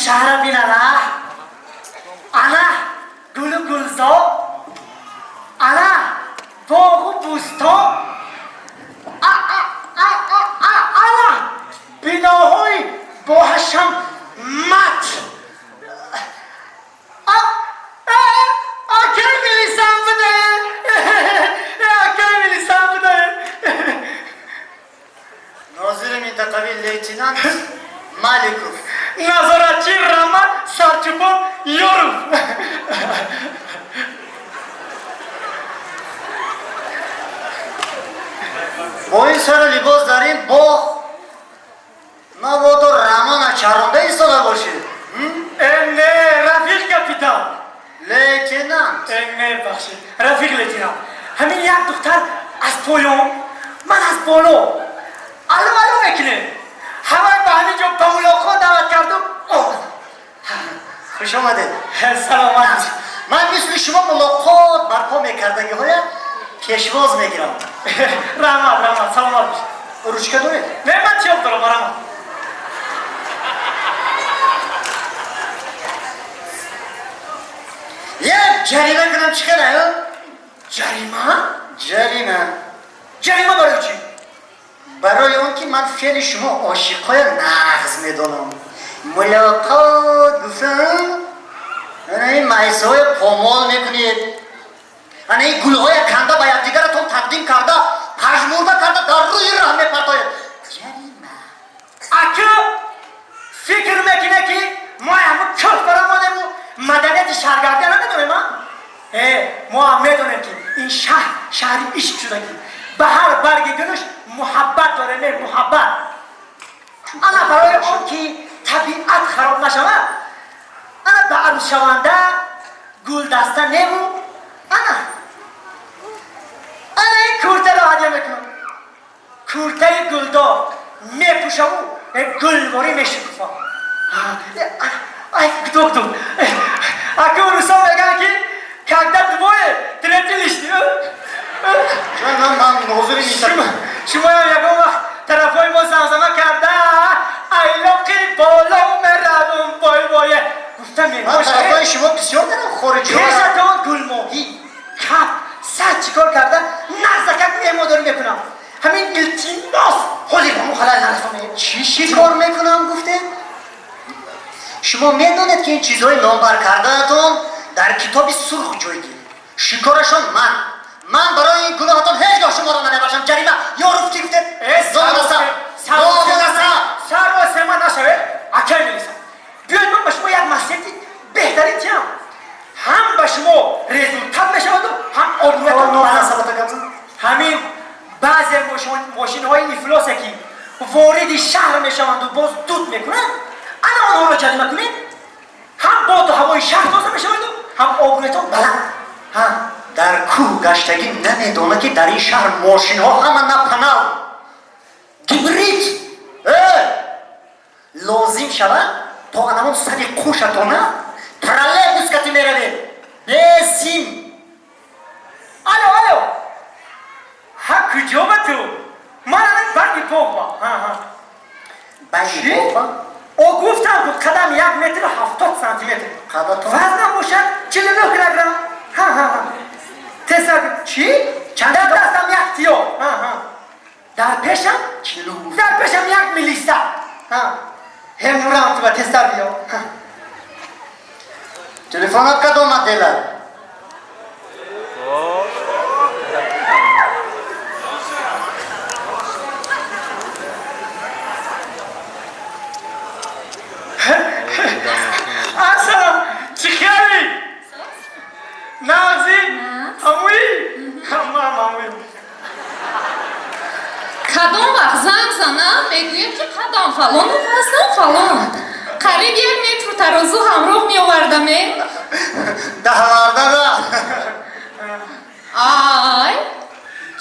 Шаҳра бинана, ана гулу гулзор, ана боғу бӯстон, ана биноҳои боҳашамат. Акай милисам будае, акай милисам будае. Нозири минтақавӣ лейтенант Маликов. Назоратчи Рамат Сарчупон Ёров. Бо ин сару либос дар ин боғ мабодо рамона чаронда истода бошед. Не, рафиқ капитан. Лейтенант. Не, бахшед, рафиқ лейтенант, ҳамин як духтар аз поён, ман аз боло алло алло мекунем. Ҳамаи ба ҳамин ҷо ба мулоқот даъват кардум, омадам. Хуш омадед. Саломат. Ман мисли шумо мулоқот барпо мекардагиҳоя пешвоз мегирам. Раҳмат, раҳмат, саломат бошед. Ручка доред? Не, ман чиёб дорам, раҳмат. Як ҷарима кунам, чӣ хел аю? Ҷарима? Ҷарима. Ҷарима барои чӣ? Барои он ки ман феъли шумо ошиқҳоя нағз медонам. Мулоқот гуфтам, ана ин майсаҳоя помол мекунед, ана ин гулҳоя канда ба якдигаратон тақдим карда, пажмурда карда дар рӯи раҳ мепартоед. Ҷарима. Ака фикр мекуне, ки мо ҳама кӯҳ баромадему маданияти шаҳргардия намедонем, а? Мо ҳам медонем, ки ин шаҳр шаҳри ишқ шудагӣ, ба ҳар барги гулуш муҳаббат дорем, е муҳаббат. Ана барои он ки табиат хароб нашавад, ана ба арӯзшаванда гулдаста неву ана ин куртаро ҳадя мекунам. Куртаи гулдор мепӯшаву гулворӣ мешукуфа. Ай, доктор, ака, русо мегӯянд, ки когда двое, третий лишний. Чун ман нозири минтақа. Шумоям ягон вақт тарафҳои мо замзама карда, айлоқи боло меравум, вой вое гуфта. Ман тарафҳои шумо бисёр дорам, хориҷиҳо. Пешатон гулмоҳӣ кап сад чӣ кор карда, нағзакак меҳмондорӣ мекунам. Ҳамин илтимос, ҳозир ба мо халал нарасонед. Чӣ шикор мекунам гуфтед? Шумо медонед, ки ин чизҳои номбар кардаатон дар китоби сурх ҷойгир, шикорашон ман. Ман барои ин гуноҳатон ҳеҷ гоҳ шуморо намебахшам. Ҷарима. Ёруф чӣ гуфтед? Номунасаб, номунасаб. Саросема нашавед, акай мелисам. Биёед, ман ба шумо як маслиҳати беҳтарин тиям, ҳам ба шумо результат мешаваду, ҳам обрӯятон. Номунасабата гап зан. Ҳамин баъзе мошинҳои ифлосе, ки вориди шаҳр мешаванду боз дуд мекунанд, ана онҳоро ҷарима кунед, ҳам боду ҳавои шаҳр тоза мешаваду, ҳам обрӯятон баланд. Ҳа, дар кӯҳ гаштагӣ намедонад, ки дар ин шаҳр мошинҳо ҳама напанав гибрид. Лозим шавад, то анамон сари қӯшатона троллейбус кати меравем бесим. Алло, алло, ҳа, куҷо ба ту? Ман ана банги боғба. Банги боғба? О, гуфтам ку, қадам 1 метру 70 сантиметр. Қадатон? Вазнам бошад 49 килограмм. Ҳа, ҳа, ҳа, тесак чӣ? Дар дастам як тиё, дар пешам, дар пешам як милиса. Ҳемурам, ту ба тезтар биё. Телефонат кадом модела? Ассалом, чӣ хели? Нағзи? Ҳамуи? Мам ҳамуи. Кадом вақт занг занам, мегӯяд, ки қадам фалону вазнам фалон, қариб 1 метру тарозу ҳамроҳ меовардаме. Даҳмардада. Ай,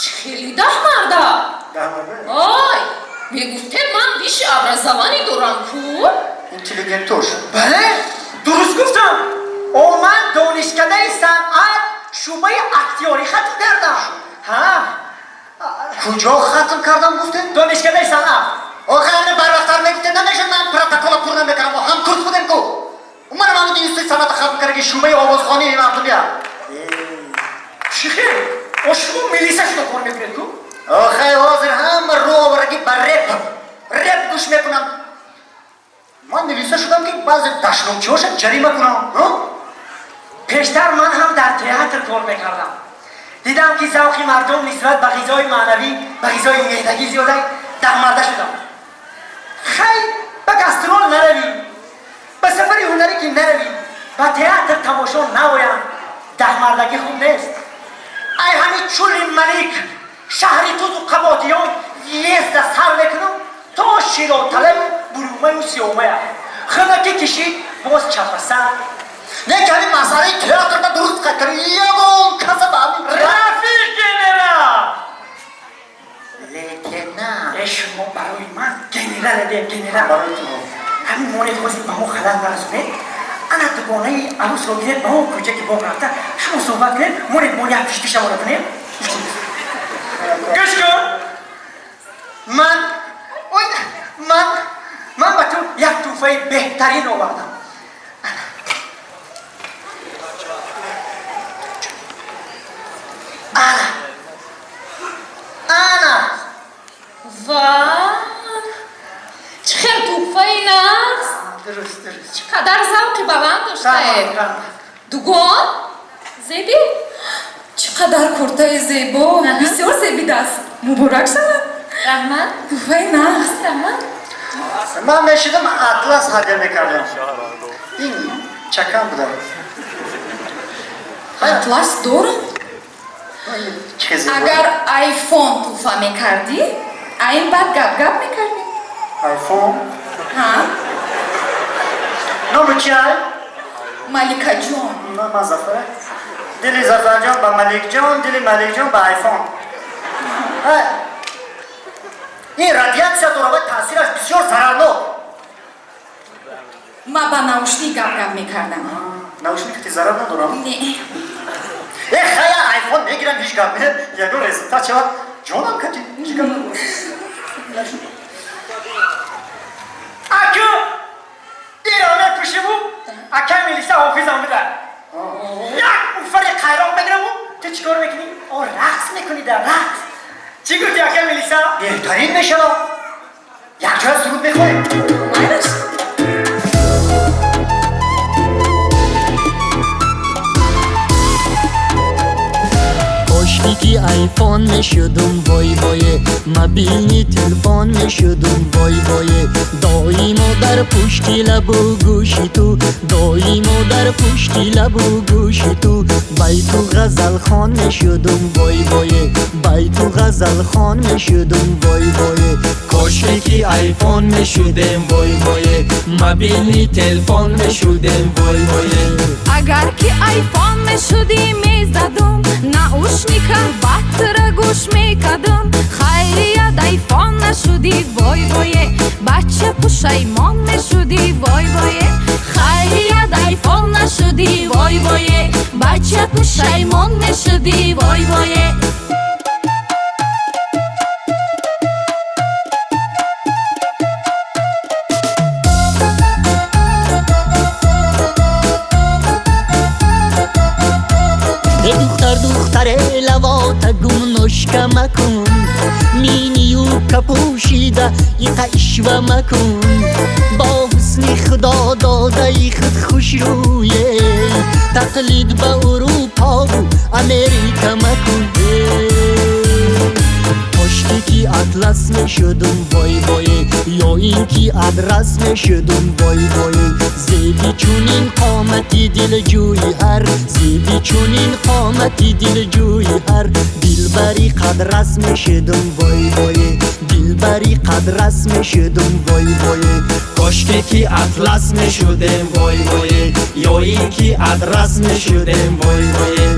чӣ хели даҳмарда? Ай, мегуфтем, ман высшее образование дорам ку. Интеллигентош. Бале, дуруст гуфтам. О, ман донишкадаи санъат, шӯъбаи актёрӣ хатм кардам, ҳа. Куҷо хатм кардам гуфтем? Донишкадаи санъат. Охир барвақттар мегуфте намешуд, ман протокола пур намекардам, ҳам курс будем ку. Ман ҳам институт санъат хатм кардаги шӯъбаи овозхонии мардумия. Чӣ хел? О шумо милиса шуда кор мекунед ку? Охир ҳозир ҳама рӯ овардаги ба реп. Реп гӯш мекунам. Ман милиса шудам ки баъзе дашномчиҳоша ҷарима кунам. Пештар ман ҳам дар театр кор мекардам. Дидам ки завқи мардум нисбат ба ғизои маънавӣ, ба ғизои меҳдагӣ зиёда, даҳмарда шудам. Хай, ба гастрол наравӣ, ба сафари ҳунарӣ ки наравӣ, ба театр тамошо наоянд, даҳмардагӣ хуб нест. Ай ҳами чули малик, шаҳри тузу қаботиён езда сар мекунам то широталаю бурумаю сиёмая. Хинаки кишид, боз чапаса. Не ки ҳамин масъалаи театрда дуруст қайд кард. Ягон каса ба ҳамин Рафиқ генерал! Лейтенант. Э шумо барои ман генерал эде, генерал. Барои ту. Ҳамин монед ҳозир ба мо халал нарасонед. Ана дугонаи арӯсро гиред ба он кӯча ки боғ рафта, шумо суҳбат кунед, монед мо як фишфишамонро кунем. Гӯш кун. Ман ой ман ба ту як тӯҳфаи беҳтарин овардам. Ана. Ана. Ва чӣ хел тӯҳфаи нағз! Дуруст, дуруст. Чӣ қадар завқи баланд доштаед! Дугон? Зебӣ? Чӣ қадар куртаи зебо! Бисёр зебидааст. Муборак шавад. Раҳмат. Тӯҳфаи нағз. Раҳмат. Ман мешидам атлас ҳадя мекардам. Ин чакан буда. Атлас дорам? Чӣ зебо. Агар айфон тӯҳфа мекардӣ, айн баъд гап-гап мекардӣ. Айфон? Ҳа? Номи чиай? Маликаҷон. Ман Зафар. Дили Зафарҷон ба Маликҷон, дили Маликҷон ба айфон. Ин радиатсия дорад ва таъсираш бисёр зарарнок. Ман ба наушник гап-гап мекардам. Наушник ти зарар надорам? Не. Э, хая айфон мегирам, ҳеҷ гап не. Ягон результат шавад. Ҷонам кати, ҳеҷ гап надорам. Аку! Иро мепӯшиму, акай милиса ҳофизам буда. Як уфари қайроқ мегираму, ту чӣ кор мекунӣ? О, рақс мекунӣ да, рақс. Чӣ гуфти, акай милиса? Беҳтарин мешавад. Якҷоя суруд мехонем. Майраш? Кошки ки айфон мешудум, вой вое, мобилни телефон мешудум, вой вое, доимо дар пушти лабу гӯши ту, доимо дар пушти лабу гӯши ту, байту ғазалхон мешудум, вой вое, байту ғазалхон мешудум, вой вое. Кошки ки айфон мешудем, вой вое, мобилни телефон мешудем, вой вое. Агар ки айфон мешудӣ, мезадум наушника, баттра гӯш мекардум. Хайрият айфон нашудӣ, вой вое, бача пушаймон мешудӣ, вой вое. Хайрият айфон нашудӣ, вой вое, бача пушаймон мешудӣ, вой вое. Духтар, духтаре, лавота гум ношка макун, минию капӯшида иқа ишва макун, бо ҳусни худо додаи худ хушрӯе, тақлид ба Урупову Америка макун. Кошки ки атлас мешудум, вой вое, ё ин ки адрас мешудум, вой вое, зеби чунин қомати дилҷӯи ҳар, зеби чунин қомати дилҷӯи ҳар, дилбари қадрас мешудум, вой вое, дилбари қадрас мешудум, вой вое. Кошки ки атлас мешудем, вой вое, ё ин ки адрас мешудем, вой вое.